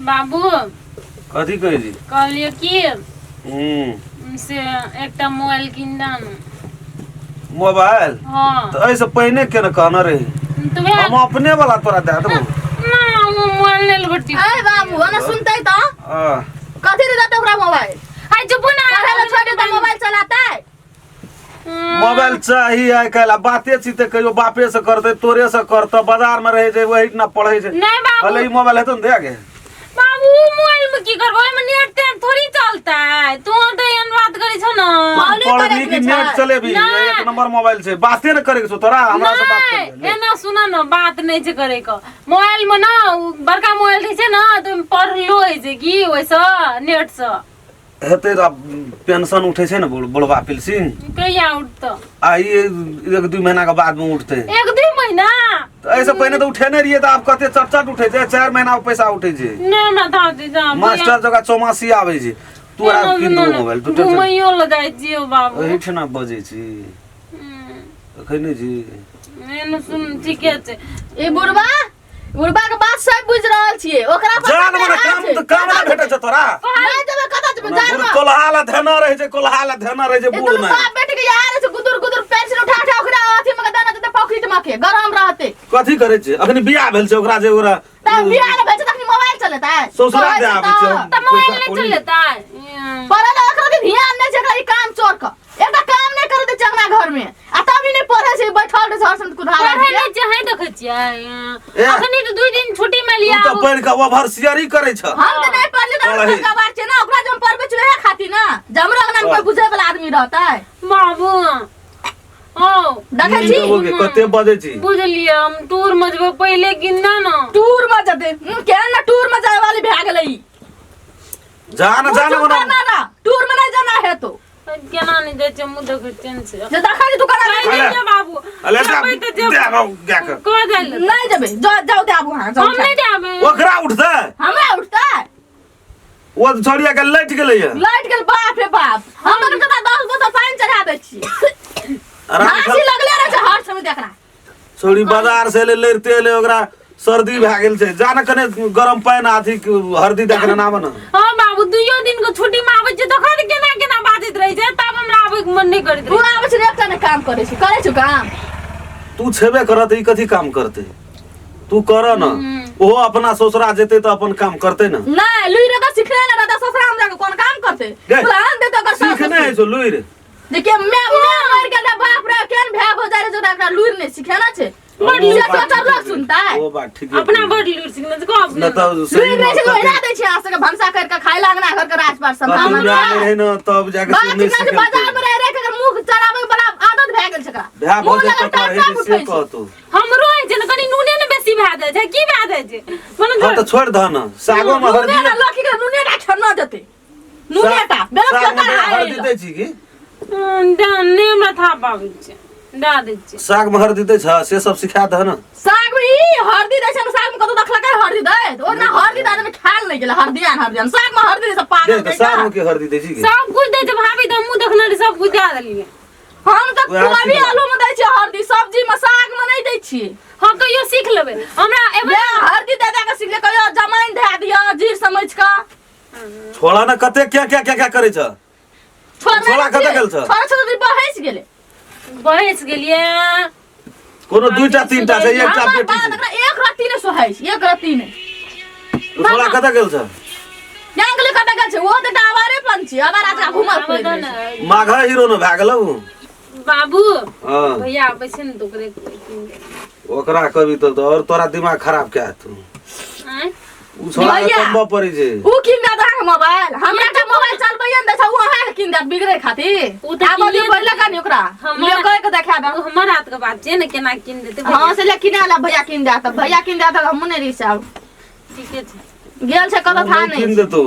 बाबू कथी कहै छी कहलियै की हूँ से एकटा मोबाइल कीन दे ने मोबाइल हाँ तऽ एहिसँ पहिने के ने कहने रही तऽ वएह हम अपने वाला तोरा दए देबो ना हम मोबाइल नहि लेबै अरे बाबू हमरा सुनते तो आ, कथी दे देते ओकरा मोबाइल आइ चुप ना पढ़े ला छोड़ देते मोबाइल चलाता है मोबाइल चाही आइ काल्हि आ बाते छी तऽ कहियो बापे से करतै तोरे से करतै बाजार मे रहै छै वही ना पढ़ै छै नहीं बाबू भले ई मोबाइल हेतौ ने दे गे बाबू मोबाइल में की करबो ओहिमे नेट तेट थोड़ी चलता है तू तो एहन बात करै छौ ना कॉले पढ़बी करे कि के नेट छै। चलेबी नहि। एक नंबर मोबाइल छै बाते ने करे के छौ तोरा हमरा से बात नहीं कर ले। एना सुन न बात नहीं छै करे के मोबाइल में ना उ बड़का मोबाइल रहै छै ना तो ओहिमे पढ़लो होइ छै की ओहिसँ नेट सँ हेतै तऽ आब पेंशन उठै छै ने बुढ़- बुढ़बा पिलसिन कहिया उठतौ आ ई एक दू महीना के बाद मे उठतै एक दू महीना तऽ एहिसँ पहिने तऽ उठेने रहियै तऽ आब कते चट चट उठै छै 4 महीना मे पैसा उठै छै नहि हमरा था दे जा मास्टर जगह चौमासी आबै छै तू आब कीन देबो मोबाइल तू टेंशन घुमैयो लए जाइ छियौ बाबू एहिठिना बजै छी एखन नहि छी एहन सुन ठीके छै ई बुढ़बा बुढ़बा के बात सब बुझ रहल छियै ओकरा पर जान कते मने हाथ काम छै। तऽ काम नहि भेटै छै तोरा नहि जेबै कतऽ जेबै जान बुढ़ कोल्हा ला धेना रहै छै कोल्हा ला धेना रहै छै ई बूढ़ दुनू नहि बाप बेटी के यार छै गुदुर गुदुर पेंसिल उठा उठा ओकरा अथी में के दाना देते पॉकेट में के गरम रहते कथी करै छै अखनी बियाह भेल छै ओकरा जे ओकरा तब बियाह ने भेल छै तखनी मोबाइल चलेतै ससुरा कहै दे छै आबै छै तऽ। तऽ मोबाइल पैसा नहि कौड़ी। चलेतै पढ़े ला ओकरा के ध्यान नहि छै एकरा ई काम चोर के एकटा काम नहि करे दे चंगना घर में आ तब ई नहि पढ़े छै बैठल रहे छै हर समय कुधारा पढ़े नहि चाहे देखै छियै ए। अखनी तऽ 2 दिन छुट्टी में लिया तू तऽ पढ़ि कऽ ओवरसियरी करै छ हम तऽ नहि पढ़ले तऽ पढ़ही। हमर गवार छै ना ओकरा जे हम पढ़बै छी वएह खातिर ना जे हमरो अंगना में कोई बुझे वाला आदमी रहतै बाबू ओ देखै की छी देबो गे कते बजै छी बुझलियै हम टूर में जेबै पहिले गिनना न टूर में जते केहन ना टूर में जाए वाली भए गेलै ई जा न जा न चुप ओना करना ना टूर में नहीं जाना है तो केना नहि जाइ छै मुँह देखै छियनि से जे देखै छी तू करा कहि अले। दियौ बाबू अले जा जेबै तऽ जेबै। दे आबो गाय के कह जाइ लए। नहीं जेबै जाओ जाओ दे आबू अहाँ जाओ हम नहि जाबै ओकरा उठतै हमरा उठतै ओ छोड़िया के लटि गेलैया लाइट गेल बाप रे बाप हम तऽ कता 10 बोतल पानि चढ़ा दै छी आराम हासी लगले रहै छै हर समय देखरा छोड़ी बाजार से एलै लड़िते एलै ओकरा सर्दी भए गेल छै जा ने कने गरम पानि अथी हरदी दए के नाम ने हाँ बाबू दुइयो दिन के छुट्टी में आबै छै तखन केना केना बाजैत रहै छै तब हमरा आबै के मन नहि करैत तू रहै आबै छै एकटा ने काम करै छै करै छै काम तू छेबे करत ई कथी काम करतै तू कर न ओहो अपना ससुरा जेतै तऽ अपन काम करतै ने नहीं लुइरे तऽ सिखले ने रहता ससुरा हम जाके कोन काम करते गे, दुल्हन देते ओकर सास सीखने है छौ लुरि देखिए मैं मैं मर गेल रे बाप रे केहन भय हो जाय रे जो एकरा लुइर नहीं सिखे ना छै बड़ से ओ बात सोचल लोग ठीके सुनता है ओ बात ठीक अपना बड़ लुरि सिखने छै कहब न तऽ सही लुइर नहीं छै बात ओहिना दै छै अहाँ सबके भनसा करके खाय ला अंगना घर के राजपाट कतौ सम्भालना जा नहि रहै न तब जाके बात से नहि छै ना जे बाजार में सिखेलकै रह रह के अगर मुंह चलाबै बड़ा आदत भए गेल छै एकरा भए मुंह भऽ लगा जेतौ टाप रहै टाप छै से उठै छै कहतौ हमरो होइ छै ने कनि नूने ने बेसी भए जाइ छै की भए जाइ छै मने हँ तऽ छोड़ि दह न सागो मे नूने हरदी ना लौकी के नूने टा छन्ना देतै नूने टा बेस सागमे केकर हाय हरदी दै छी की नहि हमरा था पाबै छै दए दै छियै सागमे हरदी दै छ से सब सिखा दह न साग में ई हरदी दै छै ने साग में कतौ देखलकै हरदी दै ओ ना हरदी दै में खायल नहि गेलै हरदी आन हरदी आन साग में हरदी दै छै पागल देख तऽ सागमे के हरदी दै छी की सब कुछ दै छै भाभी तऽ हमहूँ देखने रही सब कुछ दए देलियै हम तऽ वएह कोबी सिखला। आलू में दै छियै हरदी सब्जी में साग में नहि दै छियै हँ कहियो सीख लेबै हमरा एबै ले हरदी दे दे के सिखले कहियो जमाइन धए दिअ जीर समझ कऽ छोड़ा ने कते क्या क्या क्या क्या करै छ छोड़ा छोड़ा कतऽ गेल छ? छोड़ा छोड़ा बहस गेलै बहस गेलियै कोनो दुईटा तीनटा छै एकटा हमर बेटी बात छै एकरा एक रत्ती नहि सोहाइ छै एक रत्ती नहि ओ छोड़ा कतऽ गेल छ जान गेलै कतऽ गेल छै ओ तऽ एकटा आवारेपन छै आवारा जकाँ घुमल आबऽ फिरैत दऽ रहै छै। ने माघा हीरो ने भए गेलौ बाबू हँ भैया आबै छै ने तऽ ओकरे कीन देब। ओकरा कभी तऽ और तोरा दिमाग खराब क्या तू आँय? उ छोड़ा के भैया। कमबऽ पड़ै छै ऊ कीन देत अहाँके मोबाइल हमरा के मोबाइल चलबैये ने दै छै ऊ अहाँके कीन देत बिगड़ै खातिर ऊ तऽ आब किनिए दियौ पहिले कनि ओकरा ले कहि के देखा देब ओ हमर हाथ के बात छै ने केना कीन देतै हँ से ले किना ला भैया कीन देत भैया कीन देत तऽ हमहूँ नहि रिसाब ठीके छै गेल छै कतऽ था नहि कीन नहि देतौ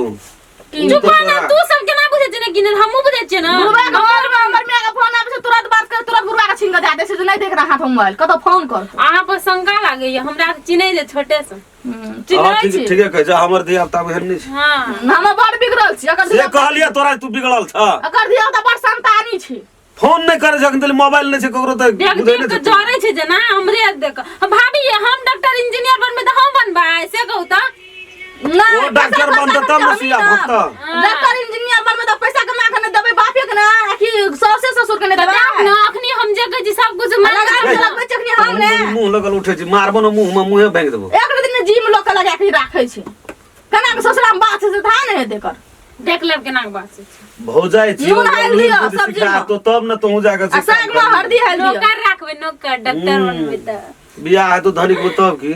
कीन चुप ना तू सब केना बुझै छै ने कीन हमहूँ बुझै छियै ने बुढ़वा के फोन में हमर माय के फोन आबै छै तुरंत बात कर तुरंत बुढ़वा के छीन के दए दै छै जे नहि देख रहा हाथ मोबाइल कतऽ फोन कर अहाँ पर शंका लागैया हमरा चिन्है जे छोटे से हँ चिन्है ठीक छी ठीके कहै छै हमर धिया पुता एहन नहि छै हाँ हम बड़ बिगड़ल छी एकर से धिया कहलियै तोरा तू बिगड़ल छ एकर धिया पुता बड़ संतानी छी फोन नहि करै छै अखन तक मोबाइल नहि छै ककरो तऽ देख बुझै देख नहि के छै जरे छै जेना हमरे देख हम भाभी ये हम डॉक्टर इंजीनियर बनबै तऽ हम बनबै से कहू तऽ नहीं, ओ डॉक्टर पैसा बनतै खर्चा तब ने करके सुइया हमही ना। भोगतै। डॉक्टर इंजीनियर बनबै तऽ पैसा कमा के नहि देबै बापे के ना कि सौसे ससुर के नहि देबै बताउ न अखनी हम जे कहै छी सब कुछ मान लगा के लगबै छै अखनी हम ने मुंह लगल उठे छी मारबो न मुंह में मुंहे भांगि देबो एक दिन जिम लोग के लगा के राखै छै केना के ससुरा में बात छै से था नहि हेतै एकर देख लेब केना के बात छै भौजाइ छी नून हारि लिअ, सब्जी सिखा मे। तो तब न तोहू जाके आ साग में हरदी हारि लिअ नौकर राखबै नौकर डॉक्टर बनबै तऽ बियाह हेतौ धनिक में तब की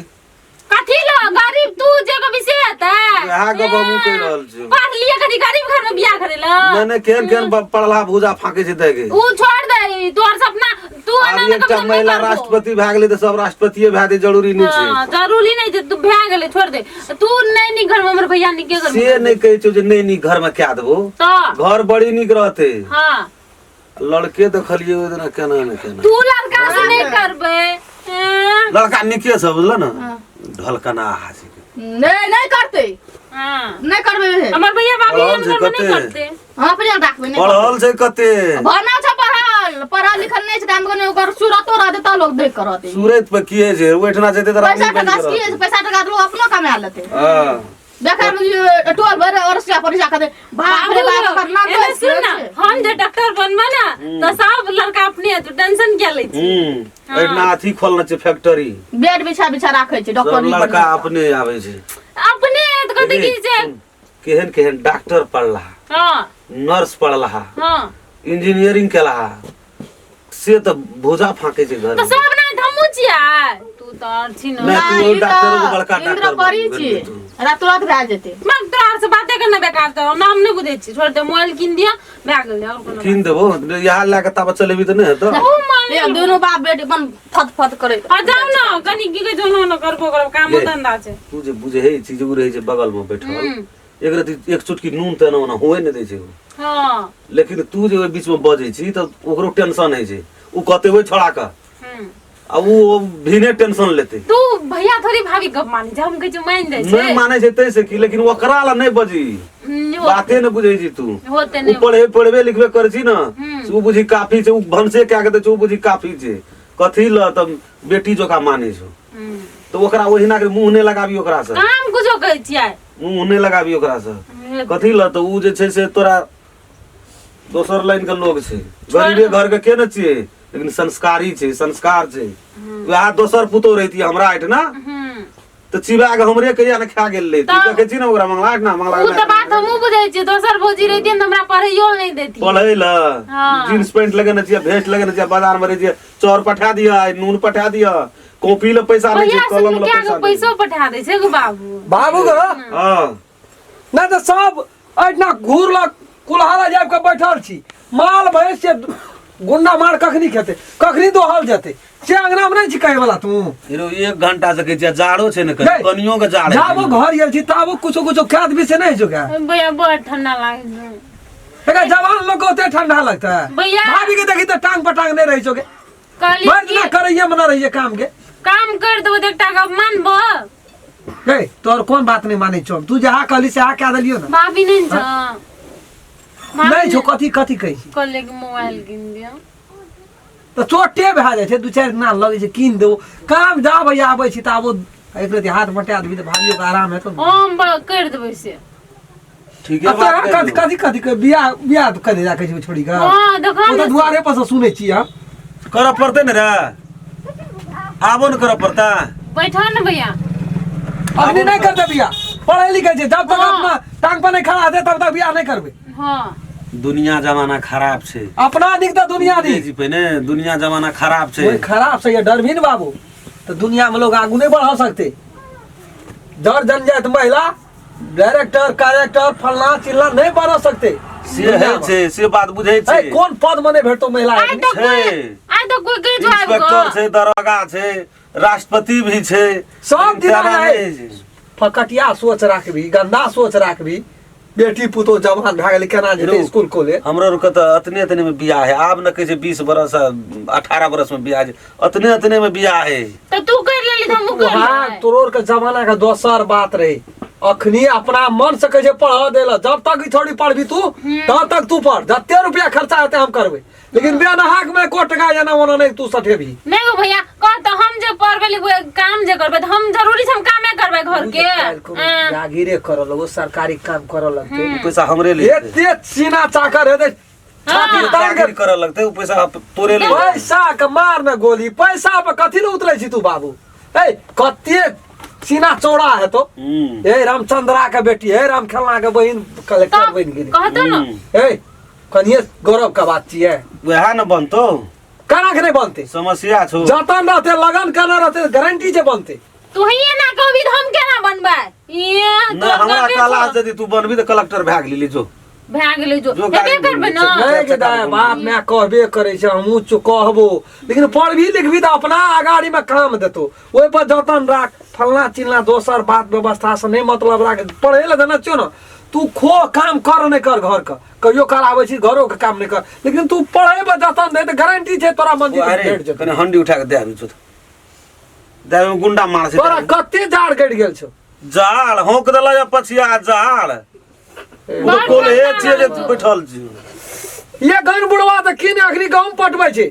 कथी लो गरीब तू जे कभी से हेतै वएह गप हमहूँ कहि रहल छियौ। पढ़ लिए कथी गरीब घर में बियाह करे ला नहि नहि केहन केहन पढ़ला भूजा फाँकै छै दै के ऊ छोड़ दे तोहर सपना तू आब एना ने एकटा कभी नहि महिला करबो। राष्ट्रपति भए गेलै तऽ सब राष्ट्रपतिये भए जेतै जरूरी नहि छै हाँ, जरूरी नहीं छै तू भए गेलै छोड़ दे तू नहीं नीक घर में हमर भैया नीके घर में से नहि कहै छौ जे नहि नीक घर में कए देबो तऽ घर बड़ी नीक रहतै हाँ लड़के देखलियै ओहि दिना केना ने केना तू लड़का से नहीं करबै हैं? लड़का नीके छै बुझल ने ढलकना छै नहीं नहीं करतै हाँ। नहीं करबै हे। हमर भैया भाभी पढ़ल छै हमर घर में नहीं कते? करते हम अपने राखबै नहीं करतै। पढ़ल छै कते भरना छै पढ़ल पढ़ल लिखल नहीं छै तऽ हम कने ओकर सूरतो रहतै तऽ लोग देख के रहतै सूरत पर किए छै ओहिठिना जेतै तऽ पैसा रानी बनि टका के से की होइ रहतै। छै पैसा टका तऽ लोग अपनो कमा लेतै हँ देखै में जे टोल भर और से परीक्षा करते बाप रे बाप ओकर नाम एने तो सुन ना हम जे डॉक्टर बनबे ना तो सब लड़का अपने हेतौ टेंशन क्या लै छी एहिठिना अथी खोलने छै फैक्ट्री बेड बिछा बिछा राखै छै सब डॉक्टर लड़का अपने आबै छै अपने हेत कहते की जे केहन केहन डॉक्टर पढ़ला हां नर्स पढ़ला हां इंजीनियरिंग केला से तऽ भूजा फाँकै छै घर तो सब नहीं हमहूँ छियै तू तऽ आओर छी ने नहि, तू डॉक्टर एगो बड़का इंद्र डॉक्टर परी बनि छी जेतौ। रात तुरंत भए जेतै मग तोरा आर से बाते करना बेकार तऽ हम नाम नहि बुझै छी छोड़ दे मोबाइल कीन दिअ भए गेलै आओर कोनो कीन देबो इएह लए कऽ ताबत चलेबी तऽ नहि हेतौ ओ मोबाइल ये दुनू बाप बेटी अपन फत फत करैत आ जाउ ने कनि की कहै छै ओना ओना करबो करब कामो ये। धंधा छै तू जे बुझै छी जे उ रहै छै बगलमे बैठल हम्म। एक रति एक चुटकी नून तऽ एना ओना हुए नहि दै छै उ हँ लेकिन तू जे ओहि बीचमे बजै छी तऽ ओकरो टेंशन होइ छै उ कहतै ओहि छोड़ाके हम्म। आ उ भिने टेंशन लेतै तू भैया थोड़ी भाभी गप मानै छै हम कहै छियै मानि जाइ छै नहि मानै छै ताहि से की लेकिन ओकरा लए नहि बजी बाते नहि बुझै छी तू होते उ नहि पढ़े पढ़बे लिखबे करै छी ने से उ बुझी काफी छै उ भनसे कए के दै छै उ बुझी काफी छै कथी लए तऽ बेटी जकाँ मानै छौ तऽ ओकरा ओहिना के मुँह नहि लगाबी ओकरा से काम कुछो कहै छियै मुँह नहि लगाबी ओकरा से कथी लए तऽ उ जे छै से तोरा दोसर लाइन के लोग छै गरीबे घर के के ने छियै लेकिन संस्कारी छै संस्कार छै वएह दोसर पुतोह रहिती हमरा एहिठिना हम्म। तऽ चिबा के हमरे कहिया ने खा गेल रहिती तऽ- देखै छी ने ओकरा मंगला एहिठिना मंगला उ तऽ बात हमहूँ बुझै छियै दोसर भौजी रहितियै ने तऽ हमरा पढ़ैयो लए नहि देतियै पढ़ै लए हाँ। जींस पैंट लगेने छियै भेस्ट लगेने छियै बाजार मे रहै छियै चाउर पठा दिअ आइ नून पठा दिअ कॉपी लए पैसा नहि छै भैया सब कलम लए क्या पैसा के नहि पैसो पठा दै छै गो बाबू बाबू गो छै। हँ नहि तऽ सब एहिठिना घूर लग कुल्हारा जाबि कऽ बैठल छी माल भैंस से गुन्डा मार कखनी खेतै कखनी दोहल जेतै से अंगना मे नहि छी कहै वाला तू हेरो एक घंटा से कहै छियै जाड़ो छै ने कनि गई। कनियो के जाड़ जाबो घर गेल छी ताबो कुछो कुछो खा देबी से नहि होइ छौ भैया बड़ ठंडा लागै छै एकरा जवान लोग के ओते ठंडा लगता है भैया। भाभी के देखी तऽ टांग पर टांग नहि रहै छौ के कहली भरि दिना करैये मे न रहिए काम के काम कर देबो तऽ एकटा गप मानबो हे तोहर कोन बात नहीं मानै छौ तू जहाँ कहली से कह देलियो ना भाभी नहीं छ नहीं छौ कथी कथी कहै छी कहले कि मोबाइल कीन दियौ तऽ चोटे भए जाइ छै दू चारि दिना लगै छै कीन देबो काम जाबै आबै छी तऽ आबो एक रति हाथ बटा देबी तऽ भाभियो के आराम हेतौ ने हम कर देबै से ठीके आ तोरा बात कथी कथी कथी के बियाह बियाह करे जा कहै छै छोड़ी के हाँ देखो ओ तऽ दुआरे पर से सुनै छी हम करऽ पड़तै ने रे आबो ने करऽ पड़तै बैठो ने भैया अखनी नहीं करते बियाह पढ़ै लिखै छै जब तक हाँ। अपना टांग पर नहीं खड़ा हेतै तब तक बियाह नहीं करबै हाँ दुनिया जमाना खराब छै अपना निक तऽ दुनिया बुझै निक छी पहिने दुनिया जमाना खराब छै ओहि खराब से ये डरबी ने बाबू तऽ दुनिया में लोग आगू नहीं बढ़ा सकते डर जन जाए तो महिला डायरेक्टर करेक्टर फलना चिल्ला नहीं बना सकते से है छै से बात बुझै ए, छै कोन पद में नहीं भेटतो महिला आइ तो छै। कोई आइ तो कोई गिर जाए इंस्पेक्टर छै दरोगा छै राष्ट्रपति भी छै सब दिना तेना है। नहि छै। फकटिया सोच राखबी गंदा सोच राखबी बेटी पुतो जवान भए गेलै केना जेतै रौ। स्कूल कॉलेज हमरो आरके तऽ अतने अतने में बियाह है आब न कहै छै 20 बरस 18 बरस में बियाह है अतने अतने में बियाह है तो तू कर लेली तो हमहूँ कर हाँ लेबै तोरोर के जमाना के दोसर बात रहे अखनी अपना मन से कहै छै पढ़ देला जब तक ई थोड़ी पढ़बी तू तब तक तू पढ़ जते रुपया खर्चा हेतै हम करबै लेकिन बेनहाक में एको टका एना ओना नहीं तू सठेबी। नहीं गो भैया कह तो हम जे पढ़बै लिखबै काम जे करबै तऽ हम जरूरी छै हम कामे करबै घर के। हाँ। जागीरे करऽ लगो सरकारी काम करऽ लगतै। उ पैसा हमरे ले जेतै। एते सीना चाकर हेतै छाती तान के जागीर करऽ लगतै उ पैसा तोरे ले जेतै। पैसा के मार न गोली पैसा पर कथी ले उतरै छी तू बाबू? ए कते सीना चौड़ा हेतो। ए रामचंद्रा के बेटी हे राम खेलना के बहिन कलेक्टर तब बनि गेली। कहतो न। ए कनिए गौरव के बात छियै। वएह न बनतो। केना के नहीं बनते? समस्या छौ। जतन रहते लगन केना रहते गारंटी जे बनते। तू ही ना कहबी तऽ हम केना बनबै? ये नहि तोहर हमरा गपे कहला छौ। यदि तू बनबी तऽ कलेक्टर भए गेली जो। भए गेलै जो। जो हेबे गाड़ी करबै घुमै न। छै। नहीं के दाय बाप मैं कहबे करे छै हमहूँ कहबो लेकिन पढ़बी लिखबी तऽ अपना अगाड़ी में काम देतो ओहि पर जतन राख फलना चिलना दोसर बात व्यवस्था से नहीं मतलब राख पढ़े लए देना छियो न तू खो काम कर नहीं कर घर के कहियो काल आबै छी घरो के काम नहीं कर लेकिन तू पढ़े पर जतन दे तऽ गारंटी छै तोरा मंजिल अरे भेट जेतौ। कने हंडी उठा के दे आबी छौ दे आबी गुंडा मार छै। तोरा कते जाड़ गड़ि गेल छौ? जाड़ होंक देला या पछिया जाड़ ओ बड़ कोल्हे ठंडा छियै जे लागै छौ। बैठल छी। ये गन बुढ़वा तऽ की ने अखनी गहूम पटबै छै।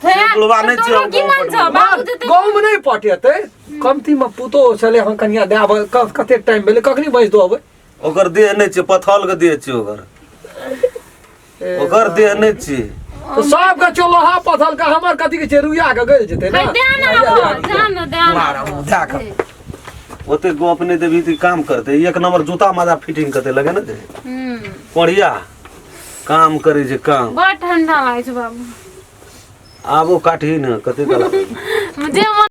हे, से बुढ़वा नहि छियै तोरो हम की गहूम मन छौ? पटबै। बाबू जेतै गहूम नहि पटेतै कमती में पुतोह छलै हँ कनिया दए आबै कतेक टाइम भेलै कखनी भैंस दुहबै? ओकर देह नहि छै पथल के देह छै ओकर ओकर देह नहि छै। तऽ सबके छौ लोहा पथल के हमर कथी के छै रुइया के गलि जेतै हे, ने। दे ना आबो, दे ना, दे ना। मारब दए कऽ। ओते गप नहि देबही तऽ ई काम करतै एक नंबर जूता माजा फिटिंग करतै लगे ने बढ़िया काम करै छै काम। बड़ ठंडा लागै छै बाबू। आबो काटही ने कते काल जे मन